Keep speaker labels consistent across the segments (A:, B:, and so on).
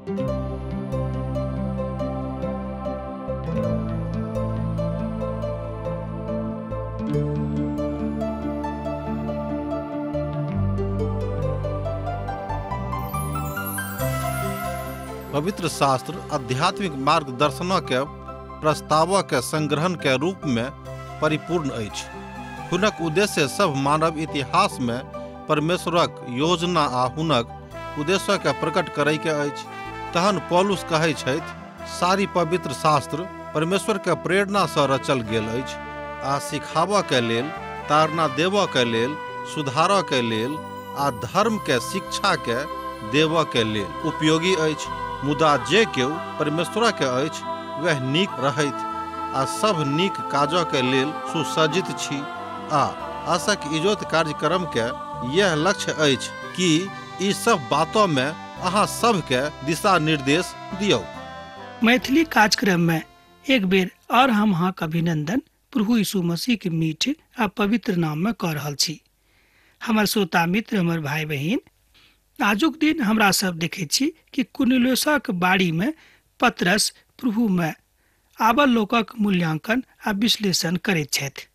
A: पवित्र शास्त्र आध्यात्मिक मार्गदर्शन के प्रस्ताव के संग्रहण के रूप में परिपूर्ण अछि। हुनक उद्देश्य सब मानव इतिहास में परमेश्वरक योजना आ हुनक उद्देश्य के प्रकट करे के अछि। तहन पौलुस कहै छथि, सारी पवित्र शास्त्र परमेश्वर के प्रेरणा से रचल गेल अछि आ सिखाबऽ के लेल, ताड़ना देबऽ के लेल, सुधारऽ के लेल आ धर्म के शिक्षा के देबऽ के लेल उपयोगी अछि। मुदा जे केओ परमेश्वर के अछि वह नीक रहैत आ सब नीक काज के लेल सुसज्जित छी। आ आशक इजोत कार्यक्रम के यह लक्ष्य अछि कि ई सब बातों में अहाँ सब के दिशा निर्देश दियौ।
B: मैथिली कार्यक्रम में एक बेर और हम अहाँ के अभिनंदन प्रभु यीशु मसीह के मीठ आ पवित्र नाम में कऽ रहल छी। हमर श्रोता मित्र, हमर भाई बहिन, आजुक दिन हमरा सब देखै छी कि कुरनेलियुसक बाड़ी में पतरस प्रभु में आबल लोकक मूल्यांकन आ विश्लेषण करैत छथि।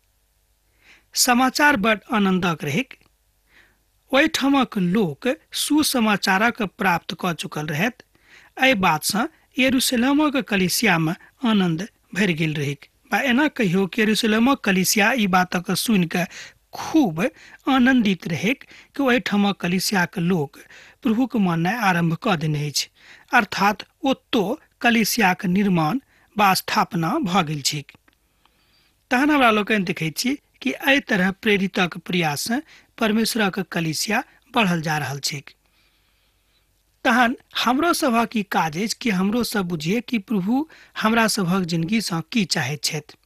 B: समाचार बड आनंदक रहैक। ओहिठामक लोक सुसमाचारक प्राप्त कऽ चुकल रहैत। एहि बातसँ यरूशलेमक कलीसियामे आनंद भरि गेल रहैक। बा एना कहियो कि यरूशलेमक कलीसिया ई बातक सुनि कऽ खूब आनंदित रहैक कि ओहिठामक कलीसियाक लोक प्रभुक माननाइ आरम्भ कऽ देने अछि, अर्थात ओतौ कलीसियाक निर्माण वा स्थापना भऽ गेल छैक। तहन हमरा लोकनि देखैत छी कि एहि तरह प्रेरितक प्रयाससँ परमेश्वरक कलीसिया बढ़ल जा रहल छैक। तहन हमरो सभक ई काज अछि कि हमरो सब बुझिए कि प्रभु हमरा सभक जिंदगीसँ की चाहैत छथि।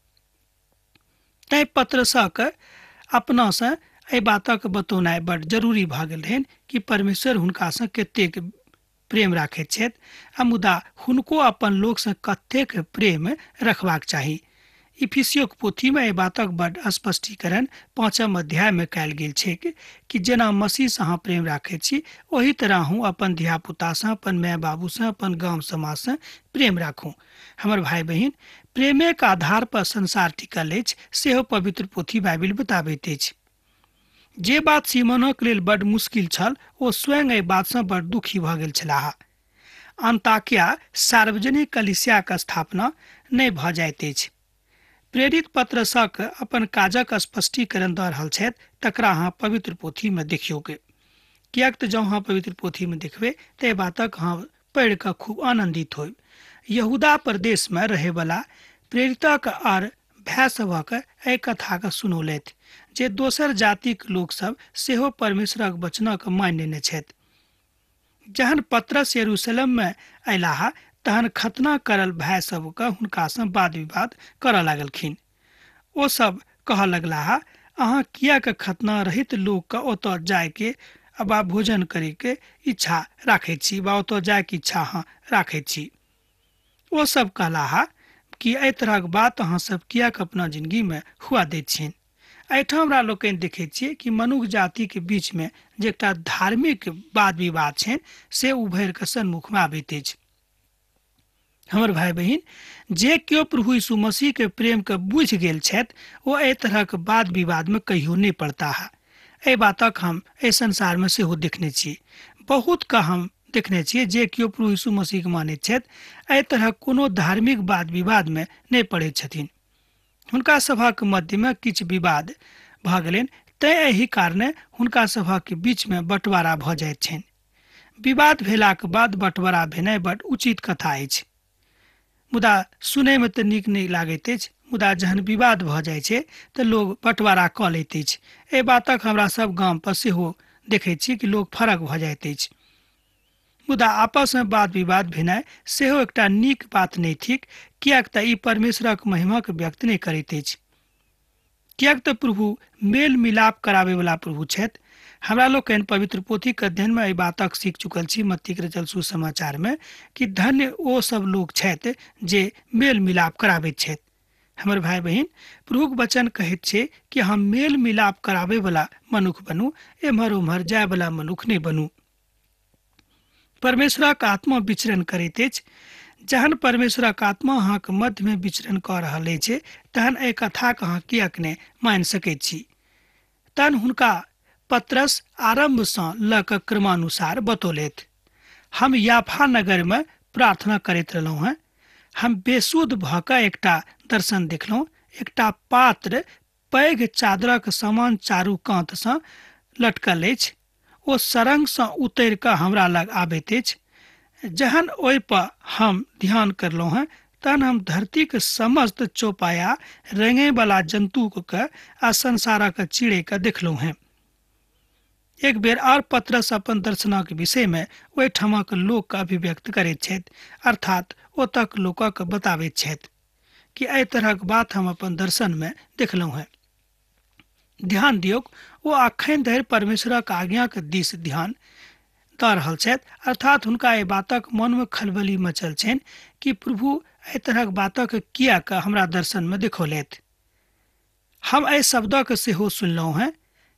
B: तैं पत्रसक अपनासँ एहि बातक बतौनाइ बड जरूरी भऽ गेल रहनि कि परमेश्वर हुनकासँ कतेक प्रेम राखैत छथि आ मुदा हुनको अपन लोकसँ कतेक प्रेम रखबाक चाही। इफिसियोक पोथीमे एहि बातक बड स्पष्टीकरण 5 अध्यायमे कयल गेल छैक कि जेना मसीहसँ अहाँ प्रेम राखैत छी ओही तरह अहूँ अपन धियापुतासँ, अपन माय बाबूसँ, अपन गाम समाजसँ प्रेम राखू। हमर भाई बहिन, प्रेमेक आधार पर संसार टिकल अछि सेहो पवित्र पोथी बाइबिल बताबैत अछि। जे बात सीमोनक लेल बड मुश्किल छल ओ स्वयं एहि बातसँ बड दुखी भऽ गेल छलाह। अंताकिया सार्वजनिक कलीसियाक स्थापना नहि भऽ जाइत अछि। प्रेरित पत्रसक अपन काजक स्पष्टीकरण दऽ रहल छथि, तकरा अहाँ पवित्र पोथीमे देखियौक। किएक तऽ जँ अहाँ पवित्र पोथीमे देखबै तऽ एहि बातक अहाँ पढ़ि कऽ खूब आनन्दित होयब। यहूदा प्रदेशमे रहैवला प्रेरितक आर भाय सभक एहि कथाके सुनौलथि जे दोसर जातिक लोकसभ सेहो परमेश्वरक वचनक मानि लेने छथि। जहन पतरस यरूशलेममे अयलाह तहन खतना करल भाय सबके हुनकासँ वाद विवाद करऽ लागलखिन। ओ सब कहऽ लगलाह, अहाँ किएक खतना रहित लोकके ओतऽ जायके वा भोजन करैके इच्छा राखैत छी वा ओतऽ जायके इच्छा अहाँ राखैत छी? ओ सब कहलाह कि एहि तरहक बात अहाँ सब किएक अपना जिंदगीमे हुआ दैत छियनि? एहिठाम हमरा लोकनि देखैत छियै कि मनुख जातिके बीचमे जे एकटा धार्मिक वाद विवाद छनि से उभरि कऽ सन्मुखमे आबैत अछि। हमर भाई बहिन, जे केओ प्रभु यीशु मसीह के प्रेम के बुझि गेल छथि ओ एहि तरहक वाद विवाद में कहियो नहि पड़ता है। एहि बातक हम एहि संसार में सेहो देखने छी, बहुत का हम देखने छियै जे केओ प्रभु यीशु मसीह के मानैत छथि एहि तरहक कोनो धार्मिक वाद विवाद में नहि पड़ैत छथिन। हुनका सभक मध्यमे किछु विवाद भऽ गेलनि, तैं एहि कारणे हुनका सभक बीचमे बँटवारा भऽ जाइत छनि। विवाद भेलाक बाद बँटवारा भेनाइ बड उचित कथा अछि, मुदा सुनैमे तऽ नीक नहि लागैत अछि। मुदा जहन विवाद भऽ जाइ छै तऽ लोग बँटवारा कऽ लैत अछि। एहि बातक हमरा सब गाम पर सेहो देखै छी कि लोग फरक भऽ जाइत अछि। मुदा आपसमे वाद विवाद भेनाइ सेहो एकटा नीक बात नहि थिक, किएक तऽ ई परमेश्वरक महिमाके व्यक्त नहि करैत अछि। किएक तऽ प्रभु मेल मिलाप कराबैवला प्रभु छथि। हमरा लोकनि पवित्र पोथीके अध्ययनमे एहि बातक सीख चुकल छी मत्तीक रचल सुसमाचारमे कि धन्य ओ सब लोक छथि जे मेल मिलाप कराबैत छथि। हमर भाई बहिन, प्रभुक वचन कहैत छै कि हम मेल मिलाप कराबैवला मनुख बनू, एम्हर ओम्हर जायवला मनुख नहि बनू। परमेश्वरक आत्मा विचरण करैत अछि। जहन परमेश्वरक आत्मा अहाँके मध्यमे विचरण कऽ रहल अछि तहन एहि कथाके अहाँ किएक नहि मानि सकैत छी? तहन हुनका पतरस आरम्भसँ लऽ कऽ क्रमानुसार बतौलथि। हम याफा नगरमे प्रार्थना करैत रहलहुँ हेँ। हम बेसुध भऽ कऽ एकटा दर्शन देखलहुँ। एकटा पात्र पैघ चादरक समान चारू कातसँ लटकल अछि। ओ सरंगसँ उतरि कऽ हमरा लग आबैत अछि। जहन ओहिपर हम ध्यान करलहुँ हेँ तहन हम धरतीके समस्त चौपाया रेंगैवला जन्तुके आ संसारक चिड़ैके देखलहुँ हेँ। एक बेर आर पतरस अपन दर्शनक विषयमे ओहिठामक लोकके अभिव्यक्त करैत छथि, अर्थात ओतक लोकक बताबैत छथि कि एहि तरहक बात हम अपन दर्शनमे देखलहुँ हेँ। ध्यान दियौक, ओ अखन धरि परमेश्वरक आज्ञाक दिस ध्यान दऽ रहल छथि, अर्थात हुनका एहि बातक मनमे खलबली मचल छनि कि प्रभु एहि तरहक बातक किएक हमरा दर्शनमे देखौलथि। हम एहि शब्दक सेहो सुनलहुँ हेँ,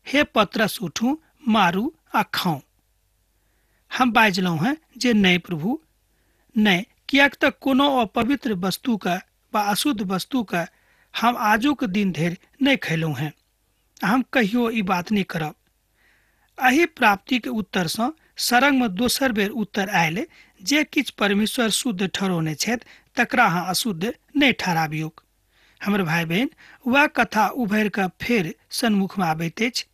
B: हे पतरस उठू, मारू आ खाउ। हम बाजलहुँ हेँ जे नहि प्रभु, नहि, किएक तऽ कोनो अपवित्र वस्तुके वा अशुद्ध वस्तुके हम आजुक दिन धरि नहि खयलहुँ हेँ। हम कहियो ई बात नहि करब। एहि प्राप्तिके उत्तरसँ सरंगमे दोसर बेर उत्तर आयल, जे किछु परमेश्वर शुद्ध ठहरौने छथि तकरा अहाँ अशुद्ध नहि ठहराबियौक। हमर भाइ बहिन, वएह कथा उभरि कऽ फेर सन्मुखमे आबैत अछि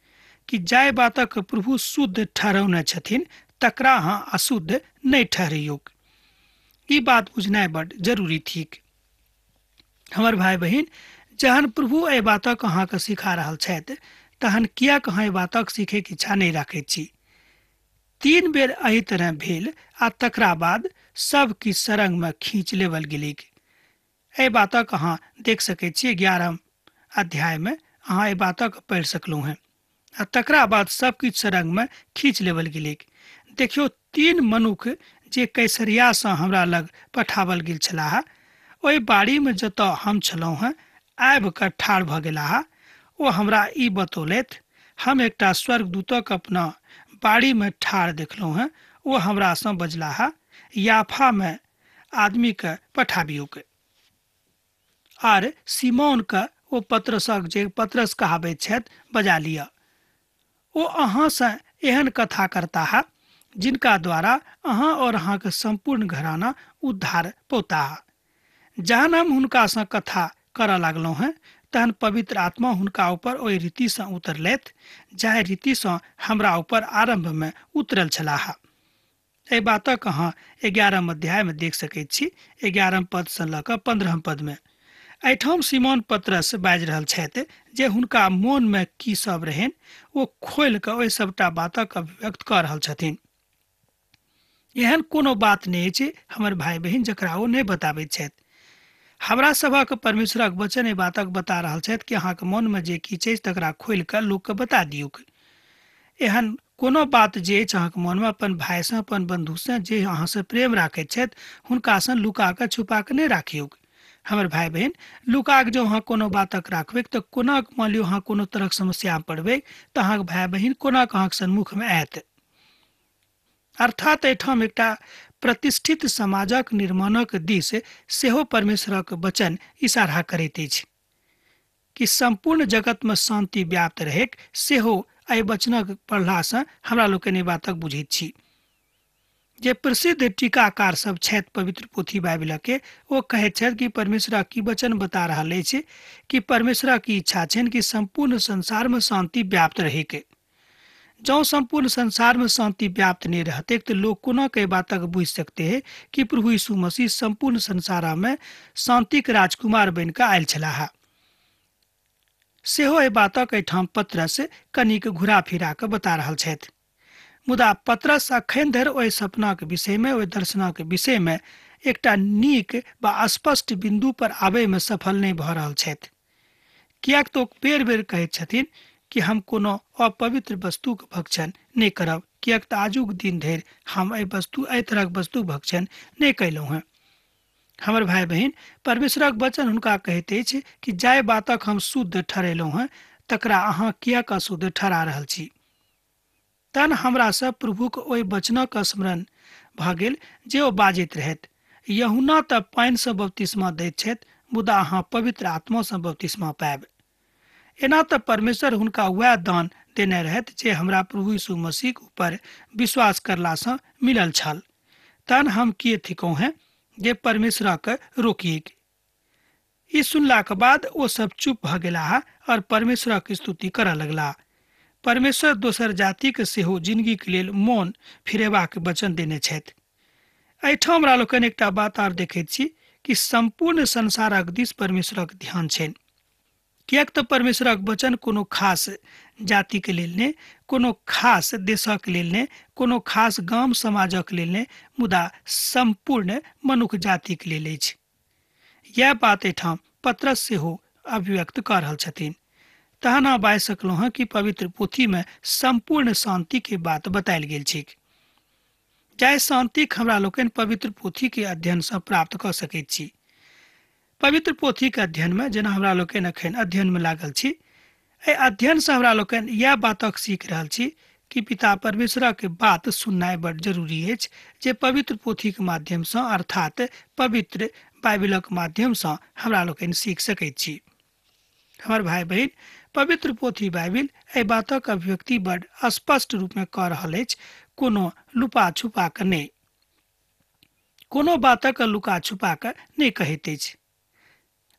B: कि जाहि बातक प्रभु शुद्ध ठहरौने छथिन तकरा अहाँ अशुद्ध नहि ठहरैयौक। ई बात बुझनाइ बड जरूरी थिक। हमर भाइ बहिन, जहन प्रभु एहि बातक अहाँके सिखा रहल छथि तहन किएक अहाँ एहि बातक सीखैके इच्छा नहि राखैत छी? 3 बेर एहि तरह भेल आ तकरा बाद सब किछु सरंगमे खींच लेवल गेलैक। एहि बातक अहाँ देख सकैत छी 11 अध्यायमे अहाँ एहि बातक पढ़ि सकलहुँ हेँ। आ तकरा बाद सब किछु सरंगमे खींच लेवल गेलैक। देखियौ, 3 मनुख जे कैसरियासँ हमरा लग पठावल गेल छलाह, ओहि बाड़ीमे जतऽ हम छलहुँ हेँ आबि कऽ ठाढ़ भऽ गेलाह। ओ हमरा ई बतौलथि, हम एकटा स्वर्गदूतक अपना बाड़ीमे ठाढ़ देखलहुँ हेँ। ओ हमरासँ बजलाह, याफामे आदमीके पठाबियौक। आर सिमोनके, ओ पतरसक जे पतरस कहाबैत छथि, बजा लिअ। ओ अहाँसँ एहन कथा करताह जिनका द्वारा अहाँ और अहाँके सम्पूर्ण घराना उद्धार पौताह। जहन हम हुनकासँ कथा करऽ लागलहुँ हेँ तहन पवित्र आत्मा हुनका ऊपर ओहि रीतिसँ उतरलथि जाहि रीतिसँ हमरा ऊपर आरम्भमे उतरल छलाह। एहि बातक अहाँ 11 अध्यायमे देख सकैत छी, 11 पदसँ लऽ कऽ 15 पदमे। एहिठाम सिमोन पतरस बाजि रहल छथि जे हुनका मोनमे की सब रहनि ओ खोलि कऽ ओहि सबटा बातक अभिव्यक्त कऽ रहल छथिन। एहन कोनो बात नहि अछि हमर भाइ बहिन जकरा ओ नहि बताबैत छथि। हमरा सभक परमेश्वरक वचन एहि बातक बता रहल छथि कि अहाँके मोनमे जे किछु अछि तकरा खोलि कऽ लोकके बता दियौक। एहन कोनो बात जे अछि अहाँके मोनमे अपन भाइसँ, अपन बन्धुसँ जे अहाँसँ प्रेम राखैत छथि हुनकासँ लुका कऽ छुपा कऽ नहि राखियौक। हमर भाइ बहिन, लुका कऽ जँ अहाँ कोनो बातक राखबै तऽ कोना मान लियौ अहाँ कोनो तरहक समस्यामे पड़बै तऽ अहाँके भाइ बहिन कोना कऽ अहाँके सन्मुखमे आयत? अर्थात एहिठाम एकटा प्रतिष्ठित समाजक निर्माणक दिस सेहो परमेश्वरक वचन इशारा करैत अछि कि सम्पूर्ण जगतमे शान्ति व्याप्त रहैक। सेहो एहि वचनक पढ़लासँ हमरा लोकनि बातक बुझैत छी। जे प्रसिद्ध टीकाकार सब छथि पवित्र पोथी बाइबिलके, ओ कहैत छथि कि परमेश्वरक की वचन बता रहल अछि कि परमेश्वरक इच्छा छनि कि सम्पूर्ण संसारमे शान्ति व्याप्त रहैके। जँ सम्पूर्ण संसारमे शान्ति व्याप्त नहि रहतै तऽ लोक कोना के बातक बुझि सकते है कि प्रभु यीशु मसीह सम्पूर्ण संसारमे शान्तिक राजकुमार बनि कऽ आयल छलाह। सेहो एहि बातक एहिठाम पतरस कनिक घुरा फिरा कऽ बता रहल छथि। मुदा पतरस अखन धरि ओहि सपनाक विषयमे, ओहि दर्शनक विषयमे एकटा नीक वा स्पष्ट बिन्दु पर आबयमे सफल नहि भऽ रहल छथि। किएक तऽ ओ बेर बेर कहैत छथिन कि हम कोनो अपवित्र वस्तुक भक्षण नहि करब, किएक तऽ आजुक दिन धरि हम एहि तरहक वस्तु भक्षण नहि कयलहुँ हेँ। हमर भाइ बहिन, परमेश्वरक वचन हुनका कहैत अछि कि जाहि बातक हम शुद्ध ठहरेलहुँ हेँ तकरा अहाँ किएक अशुद्ध ठहरा रहल छी? तहन हमरासँ प्रभुक ओहि वचनक स्मरण भऽ गेल जे ओ बाजैत रहथि, यूहन्ना तऽ पानिसँ बपतिस्मा दैत छथि, मुदा अहाँ पवित्र आत्मासँ बपतिस्मा पायब। एना तऽ परमेश्वर हुनका वएह दान देने रहथि जे हमरा प्रभु यीशु मसीहक ऊपर विश्वास करलासँ मिलल छल। तहन हम किए थिकहुँ हैं जे परमेश्वरक रोकिएक? ई सुनलाक बाद ओ सब चुप भऽ गेलाह और परमेश्वरक स्तुति करऽ लगलाह। परमेश्वर दोसर जातिक सेहो जिंदगीक लेल मोन फिरेबाक वचन देने छथि। एहिठाम हमरा लोकनि एकटा बात आर देखैत छी कि सम्पूर्ण संसारक दिस परमेश्वरक ध्यान छनि, किएक तऽ परमेश्वरक वचन कोनो खास जातिके लेल नहि, कोनो खास देशक लेल नहि, कोनो खास गाम समाजक लेल नहि, मुदा सम्पूर्ण मनुख जातिक लेल अछि। यैह बात एहिठाम पतरस सेहो अभिव्यक्त कऽ रहल छथिन। तहन अहाँ बाजि सकलहुँ हँ कि पवित्र पोथीमे सम्पूर्ण शान्तिके बात बतायल गेल छैक, जाहि शान्तिक हमरा लोकनि पवित्र पोथीके अध्ययनसँ प्राप्त कऽ सकैत छी। पवित्र पोथीके अध्ययनमे जेना हमरा लोकनि एखन अध्ययनमे लागल छी, एहि अध्ययनसँ हमरा लोकनि इएह बातक सीख रहल छी कि पिता परमेश्वरक बात सुननाइ बड जरूरी अछि, जे पवित्र पोथीके माध्यमसँ अर्थात पवित्र बाइबिलक माध्यमसँ हमरा लोकनि सीख सकैत छी। हमर भाई बहिन, पवित्र पोथी बाइबिल एहि बातक अभिव्यक्ति बड स्पष्ट रूपमे कऽ रहल अछि, कोनो लुपा छुपा कऽ नहि, कोनो बातक लुका छुपा कऽ नहि कहैत अछि।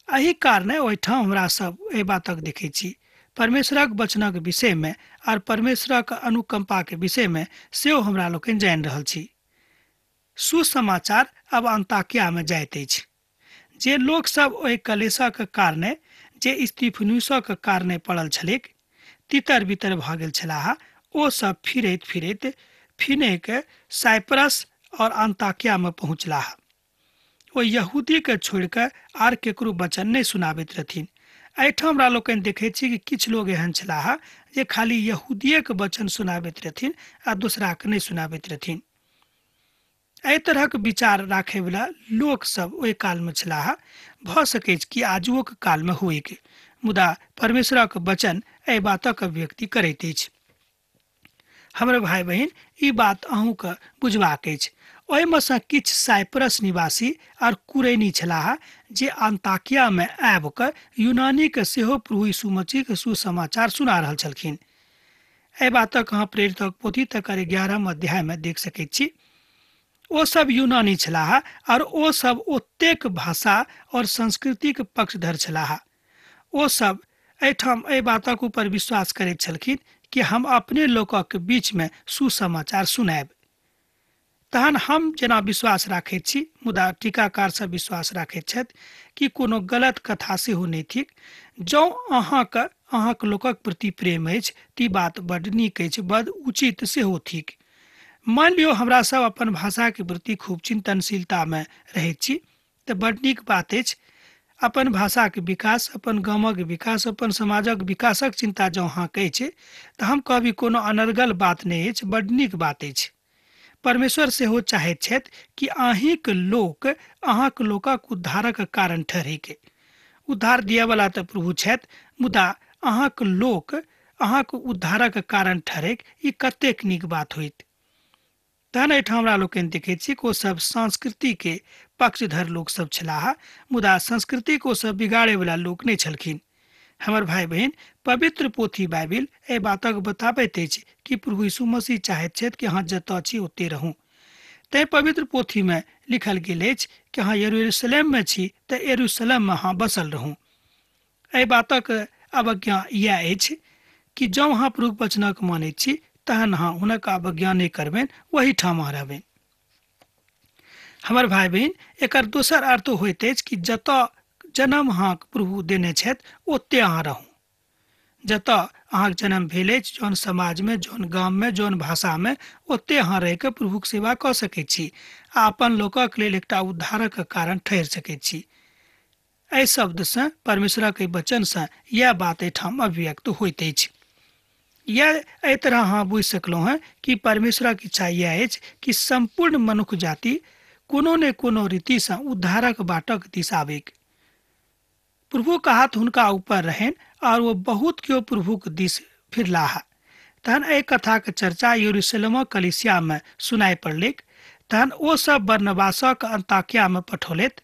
B: एहि कारणे ओहिठाम हमरा सब एहि बातक देखैत छी परमेश्वरक वचनक विषयमे आर परमेश्वरक अनुकंपाके विषयमे सेहो हमरा लोकनि जानि रहल छी। सुसमाचार अब अंताकियामे जाइत अछि। जे लोक सब ओहि कलेशक कारणे जे स्तिफनुसक कारणे पड़ल छलैक तितर बितर भऽ गेल छलाह, ओ सब फिरैत फिरैत फिनेक साइप्रस और अंताकियामे पहुँचलाह। ओ यहूदीके छोड़ि कऽ आर केकरो वचन नहि सुनाबैत रहथिन। एहिठाम हमरा लोकनि देखैत छी कि किछु लोग एहन छलाह जे खाली यहूदिएके वचन सुनाबैत रहथिन आ दोसराके नहि सुनाबैत रहथिन। एहि तरहक विचार राखयवला लोक सब ओहि कालमे छलाह। भऽ सकैछ कि आजुओक कालमे होइक, मुदा परमेश्वरक वचन एहि बातक अभिव्यक्ति करैत अछि। हमर भाई बहिन, ई बात अहूँके बुझबाक अछि। ओहिमे सँ किछु साइप्रस निवासी और कुरैनी छलाह जे अंताकियामे आबि कऽ यूनानीके सेहो प्रभु यीशु मसीहके सुसमाचार सुना रहल छलखिन। एहि बातक अहाँ प्रेरितक पोथी तकर 11 अध्यायमे देख सकैत छी। ओ सब यूनानी छलाह और ओ सब ओतेक भाषा और संस्कृतिक पक्षधर छलाह। ओ सब एहिठाम एहि बातक ऊपर विश्वास करैत छलखिन कि हम अपने लोकक बीचमे सुसमाचार सुनायब। तहन हम जेना विश्वास राखैत छी, मुदा टीकाकार सब विश्वास राखैत छथि कि कोनो गलत कथा सेहो नहि थिक। जँ अहाँक लोकक प्रति प्रेम अछि ती बात बड नीक अछि, बड उचित सेहो थिक। मान लियौ हमरा सब अपन भाषाके प्रति खूब चिंतनशीलतामे रहैत छी तऽ बड नीक बात अछि। अपन भाषाके विकास, अपन गामक विकास, अपन समाजक विकासक चिंता जँ अहाँके अछि तऽ हम कहबी कोनो अनर्गल बात नहि अछि, बड नीक बात अछि। परमेश्वर सेहो चाहैत छथि कि अहीँक लोक अहाँक लोकक उद्धारक कारण ठहरैके। उद्धार दियवला तऽ प्रभु छथि, मुदा अहाँक लोक अहाँक उद्धारक कारण ठहरैक, ई कतेक नीक बात होइत। तहन एहिठाम हमरा लोकनि देखैत छी कि ओ सब संस्कृतिके पक्षधर लोकसभ छलाह, मुदा संस्कृतिके ओ सब बिगाड़ैवला लोक नहि छलखिन। हमर भाई बहिन, पवित्र पोथी बाइबिल एहि बातक बताबैत अछि कि प्रभु यीशु मसीह चाहैत छथि कि अहाँ जतऽ छी ओतहि रहू। तैं पवित्र पोथीमे लिखल गेल अछि कि अहाँ यरूशलेममे छी तऽ यरूशलेममे अहाँ बसल रहू। एहि बातक अवज्ञा इएह अछि कि जँ अहाँ प्रभु वचनक मानैत छी तहन अहाँ हुनक अवज्ञा नहि करबनि, ओहिठाम अहाँ रहबनि। हमर भाई बहिन, एकर दोसर अर्थ होइत अछि कि जतऽ जन्म अहाँक प्रभु देने छथि ओतहि अहाँ रहू। जतऽ अहाँक जन्म भेल अछि, जौन समाजमे, जौन गाममे, जौन भाषामे, ओतहि अहाँ रहिकऽ प्रभुक सेवा कऽ सकैत छी आ अपन लोकक लेल एकटा उद्धारक कारण ठहरि सकैत छी। एहि शब्दसँ परमेश्वरक एहि वचनसँ इएह बात एहिठाम अभिव्यक्त होइत अछि। यह एहि तरह अहाँ बुझि सकलहुँ हँ कि परमेश्वरक इच्छा इएह अछि कि सम्पूर्ण मनुख जाति कोनो ने कोनो रीतिसँ उद्धारक बाटक दिस आबैक। प्रभुक हाथ हुनका ऊपर रहनि और ओ बहुत केओ प्रभुक दिस फिरलाह। तहन एहि कथाक चर्चा यरूशलेमक कलीसियामे सुनाइ पड़लैक। तहन ओ सब बरनबासक अंताकिया में पठौलथि।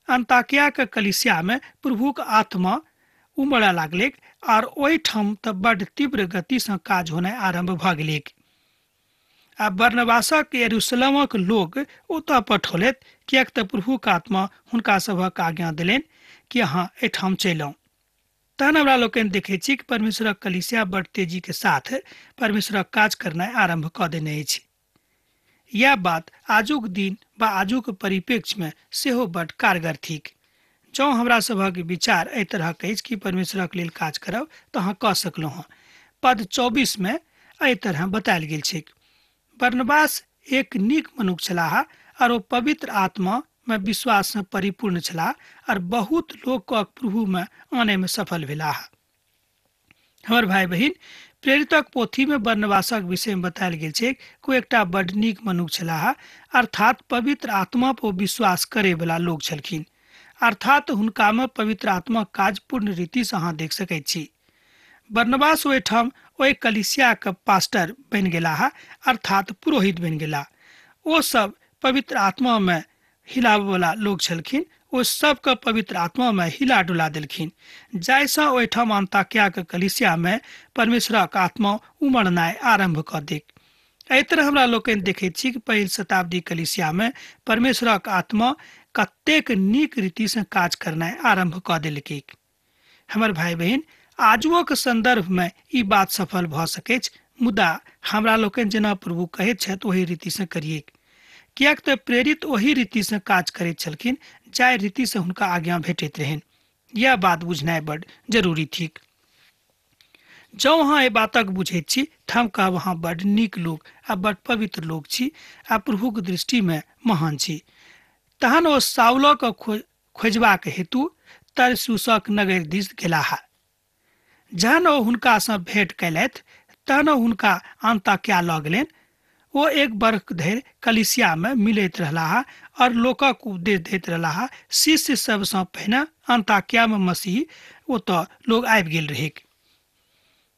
B: अंताकिया के कलिसिया में प्रभुक आत्मा उमड़ऽ लागलैक आर ओहिठाम तऽ बड्ड तीव्र गतिसँ काज होनाइ आरम्भ भऽ गेलैक। आ बरनबासक यरूशलेमक लोक ओतऽ पठौलथि, किएक तऽ प्रभुक आत्मा हुनका सभक आज्ञा देलनि कि अहाँ एहिठाम चलि आउ। तहन हमरा लोकनि देखै छी कि परमेश्वरक कलिसिया बड्ड तेजीके साथ परमेश्वरक काज करनाइ आरम्भ कऽ देने अछि। यैह बात आजुक दिन वा आजुक परिप्रेक्ष्यमे सेहो बड्ड कारगर थिक। जँ हमरा सभक विचार एहि तरहक अछि कि परमेश्वरक लेल काज करब तऽ अहाँ कऽ सकलहुँ हँ। पद 24 मे एहि तरह बतायल गेल छैक। बरनबास एक नीक मनुख छलाह और ओ पवित्र आत्मा में विश्वास सँ परिपूर्ण छलाह और बहुत लोक के प्रभु में आने में सफल भेलाह। हमर भाई बहिन, प्रेरितक पोथी में बरनबासक विषय में बतायल गेल छैक कि ओ एकटा बड नीक मनुख छलाह, अर्थात पवित्र आत्मा पर विश्वास करे वाला लोक छलखिन, अर्थात हुनका में पवित्र आत्मा काज पूर्ण रीति से अहाँ देख सकैत छी। बरनबास ओहिठाम ओहि कलिसिया के पास्टर बनि गेलाह, अर्थात पुरोहित बनि गेलाह। ओ सब पवित्र आत्मा में हिलाबऽ वाला लोक छलखिन, ओ सबके पवित्र आत्मा में हिला डुला देलखिन, जाहिसँ ओहिठाम अंताकिया के कलिसिया में परमेश्वरक आत्मा उमड़नाइ आरम्भ कऽ देक। एहि तरह हमरा लोकनि देखैत छी कि पहिल शताब्दी कलिसिया में परमेश्वरक आत्मा कतेक नीक रीतिसँ काज करनाइ आरम्भ कऽ देलकै। हमर भाई बहिन, आजुओक संदर्भ में ई बात सफल भऽ सकैछ, मुदा हमरा लोकनि जेना प्रभु कहैत छथि ओही रीतिसँ करियैक, किएक तऽ प्रेरित ओही रीतिसँ काज करैत छलखिन जाहि रीतिसँ हुनका आज्ञा भेटैत रहनि। यह बात बुझनाइ बड जरूरी थिक। जँ अहाँ एहि बातक बुझैत छी तऽ हम कहब अहाँ बड नीक लोक आ बड पवित्र लोक छी आ प्रभुक दृष्टिमे महान छी। तहन ओ साउलक खोजबाक हेतु तरसुसक नगर दिस गेलाह। जहन ओ हुनकासँ भेंट कयलथि तहन ओ हुनका अंताकिया लऽ गेलनि। ओ एक वर्ष धरि कलिसिया में मिलैत रहलाह और लोकक उपदेश दैत रहलाह। शिष्य सबसँ पहिने अंताकिया में मसीह ओतऽ लोग आबि गेल रहैक।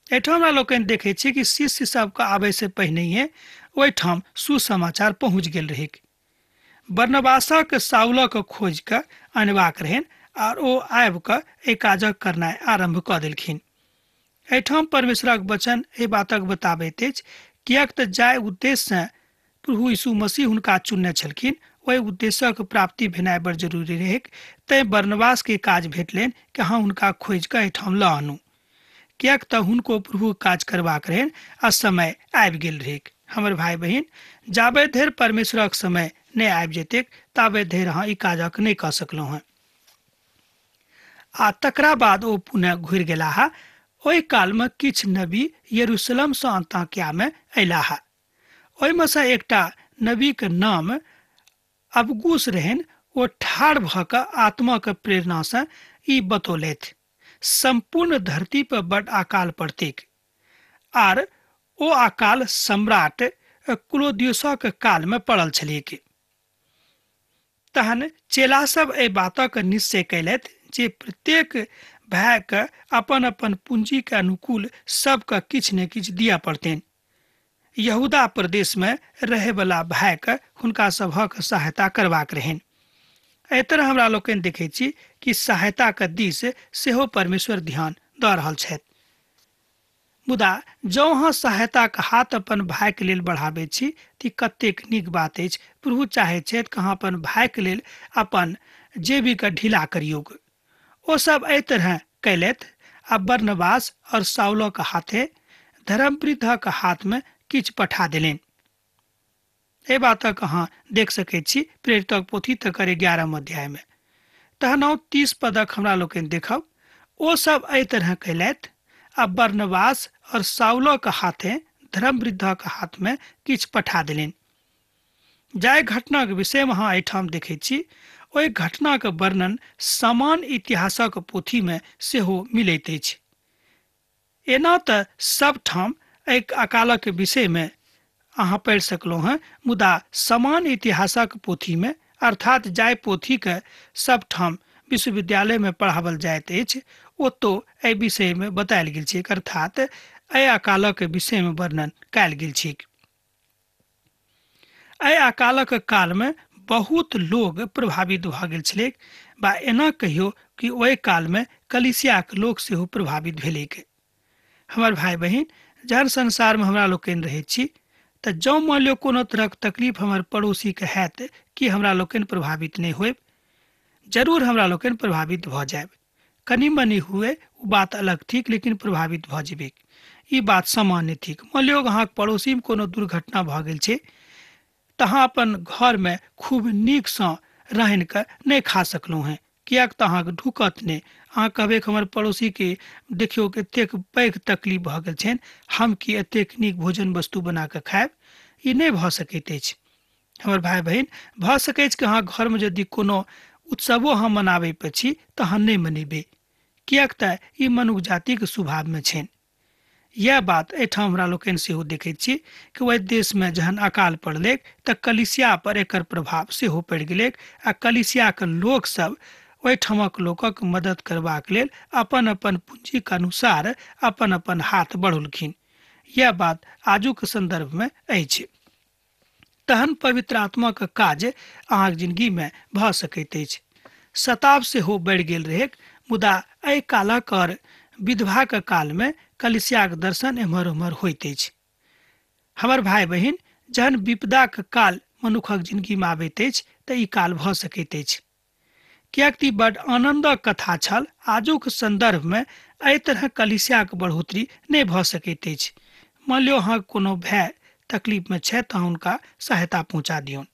B: एहिठाम हमरा लोकनि देखै छी कि शिष्य सबके आबै से पहिनहिए ओहिठाम सुसमाचार पहुँच गेल रहैक। बरनबासक साउलक खोजि कऽ अनबाक रहनि आर ओ आबि कऽ एहि काजक करनाइ आरम्भ कऽ देलखिन। एहिठाम परमेश्वरक वचन एहि बातक बताबैत अछि, किएक तऽ जाहि उद्देश्यसँ प्रभु यीशु मसीह हुनका चुनने छलखिन ओहि उद्देश्यक प्राप्ति भेनाइ बड़ जरूरी रहैक। तैं बरनबास के काज भेटलनि कि अहाँ हुनका खोजि कऽ एहिठाम लऽ आनू, किएक तऽ हुनको प्रभुक काज करबाक रहनि आ समय आबि गेल रहैक। हमर भाई बहिन, जाबे धरि परमेश्वरक समय नहि आबि जेतैक ताबे धरि अहाँ ई काजक नहि कऽ सकलहुँ हँ। आ तकरा बाद ओ पुनः घुरि गेलाह। ओहि कालमे किछु नबी यरूशलेमसँ अंताकियामे अयलाह। ओहिमे सँ एकटा नबीके नाम अबगुस रहनि। ओ ठाढ़ भऽ कऽ आत्माक प्रेरणासँ ई बतौलथि, सम्पूर्ण धरती पर बड अकाल पड़तैक आर ओ अकाल सम्राट क्लोदियसक कालमे पड़ल छलैक। तहन चेला सब एहि बातक निश्चय कयलथि जे प्रत्येक भायके अपन अपन पूंजी के अनुकूल सबके किछु ने किछु दिअ पड़तनि। यहूदा प्रदेशमे रहैवला भायके हुनका सभक सहायता करबाक रहनि। एहि तरह हमरा लोकनि देखैत छी कि सहायताके दिस सेहो परमेश्वर ध्यान दऽ रहल छथि। मुदा जँ अहाँ सहायताके हाथ अपन भायके लेल बढ़ाबैत छी तऽ कतेक नीक बात अछि। प्रभु चाहैत छथि कि अहाँ अपन भायके लेल अपन जेबीके ढीला करियौक। ओ सब एहि तरह कयलथि आ बरनबास और साउलक हाथे धर्मवृद्धक हाथमे किछु पठा देलनि। एहि बातक अहाँ देख सकैत छी प्रेरितक पोथी तकर 11 अध्यायमे। तहन 30 पदक हमरा लोकनि देखब। ओ सब एहि तरह कयलथि आ बरनबास और साउलक हाथे धर्मवृद्धक हाथमे किछु पठा देलनि। जाहि घटनाक विषयमे अहाँ एहिठाम देखैत छी ओहि घटनाक वर्णन समान इतिहासक पोथीमे सेहो मिलैत अछि। एना तऽ सबठाम एहि अकालक विषयमे अहाँ पढ़ि सकलहुँ हँ, मुदा समान इतिहासक पोथीमे, अर्थात जाहि पोथीके सबठाम विश्वविद्यालयमे पढ़ाओल जाइत अछि, ओतौ एहि विषयमे बतायल गेल छैक, अर्थात एहि अकालक विषयमे वर्णन कयल गेल छैक। एहि अकालक कालमे बहुत लोग प्रभावित भऽ गेल छलैक, बा एना कहियो कि ओहि कालमे कलीसियाक लोक सेहो प्रभावित भेलैक। हमर भाइ बहिन, जहन संसारमे हमरा लोकनि रहैत छी तऽ जँ मानि लियौ कोनो तरहक तकलीफ हमर पड़ोसीके हैत, कि हमरा लोकनि प्रभावित नहि होयब? जरूर हमरा लोकनि प्रभावित भऽ जायब। कनि मनि हुए ओ बात अलग थिक, लेकिन प्रभावित भऽ जेबै ई बात सामान्य थिक। मानि लियौ अहाँके पड़ोसीमे कोनो दुर्घटना भऽ गेल छै तऽ अहाँ अपन घरमे खूब नीकसँ रान्हि कऽ नहि खा सकलहुँ हेँ, किएक तऽ अहाँके ढुकत नहि। अहाँ कहबै हमर पड़ोसीके देखियौ एतेक पैघ तकलीफ भऽ गेल छनि, हम की एतेक नीक भोजन वस्तु बना कऽ खायब? ई नहि भऽ सकैत अछि। हमर भाइ बहिन, भऽ सकैत कि अहाँ घरमे यदि कोनो उत्सवो अहाँ मनाबै पर छी तऽ अहाँ नहि मनेबै, किएक तऽ ई मनुख जातिके स्वभावमे छनि। यह बात एहिठाम हमरा लोकनि सेहो देखैत छी कि ओहि देशमे जहन अकाल पड़लैक तऽ कलीसिया पर एकर प्रभाव सेहो पड़ि गेलैक आ कलीसियाके लोकसभ ओहिठामक लोकक मदद करबाक लेल अपन अपन पूँजीके अनुसार अपन अपन हाथ बढ़ौलखिन। यह बात आजुक संदर्भमे अछि। तहन पवित्र आत्माक काज अहाँके जिंदगीमे भऽ सकैत अछि। शताब सेहो बढ़ि गेल रहैक, मुदा एहि कालक और विधवाक कालमे कलीसियाक दर्शन एम्हर ओम्हर होइत अछि। हमर भाइ बहिन, जहन विपदाक काल मनुखक जिंदगीमे आबैत अछि तऽ ई काल भऽ सकैत अछि, किएक तऽ ई बड आनन्दक कथा छल। आजुक संदर्भमे एहि तरह कलीसियाक बढ़ोतरी नहि भऽ सकैत अछि। मानि लियौ अहाँके कोनो भाय तकलीफमे छथि तऽ हुनका सहायता पहुँचा दियौन।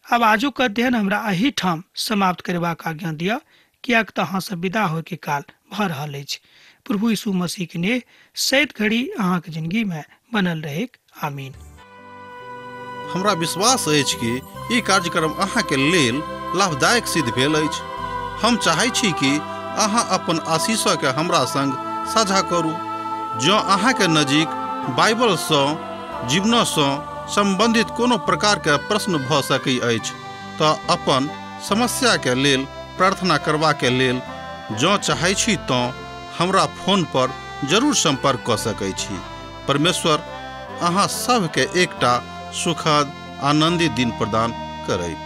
B: आब आजुक अध्ययन हमरा एहिठाम समाप्त करबाक आज्ञा दिअ, किएक तऽ अहाँसँ विदा होइके काल भऽ रहल अछि। प्रभु यीशु मसीह के नेह सैत घड़ी अहाँके जिंदगीमे बनल रहैक। आमीन।
A: हमरा विश्वास अछि कि ई कार्यक्रम अहाँके लेल लाभदायक सिद्ध भेल अछि। हम चाहै छी कि अहाँ अपन आशीषके हमरा संग साझा करू। जँ अहाँके नजीक बाइबलसँ जीवनसँ सम्बन्धित कोनो प्रकारके प्रश्न भऽ सकै अछि तऽ अपन समस्याके लेल प्रार्थना करबाके लेल जँ चाहै छी तँ हमरा फोन पर जरूर सम्पर्क कऽ सकै छी। परमेश्वर अहाँ सबके एकटा सुखद आनंदित दिन प्रदान करैत।